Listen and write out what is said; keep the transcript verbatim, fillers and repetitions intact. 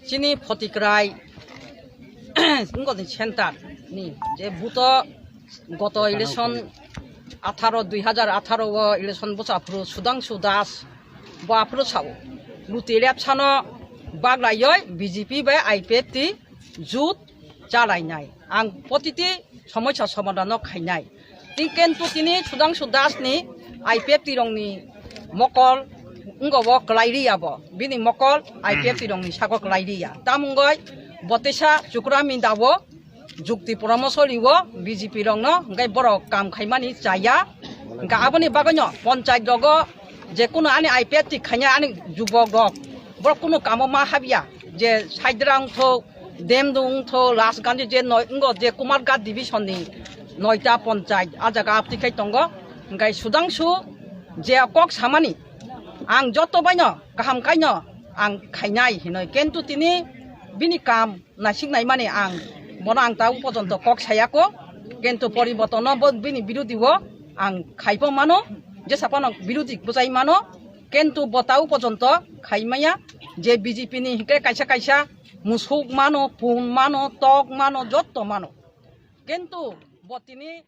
Chini Photikrai wngkha ni center ni je buto goto election atharo, dui hajar atharo o election bwsa aphuru Sudhangshu Das bo aphuru sao luti lepsano baglaioi B J P bai I P F T jut chalainai. Ang protiti somosya somadhan no khainai. Tin kintu tini Sudhangshu Das ni I P F T rong ni mokol wngkha bo kwlai ri ya bo. Bini mokol I P F T rong ni sako kwlai ri ya. Tamungoi botesa chukra minda bo jukti poramorso ri o B J P rong no, hingke borok kam khaimani chaya. Hingke aboni bagwi no ponchayat rogo je kuno ani I P F T khainai ani jubok rok borok kuno kamo ma habya je Saidra wngthok, Demdu wngthok, Rajganj je noi wngkha je Kumarghat division ni noita ponchayat a jaga apti khai tongo. Hingke Sudhangshu je kok samani ang joto baino kaham kaino ang khainai hinoi kintu tini bini kam naisik naimani ang bono ang ta u porjonto kok sayako, kintu poribortono bo bini birodi o ang khaibo mano, jesa phano birodi bwchai mano, kintu bo ta u porjonto khaimaya je B J P ni hingke kaisa kaisa musuk mano, pun mano, tok mano, jotto mano, kintu bo tini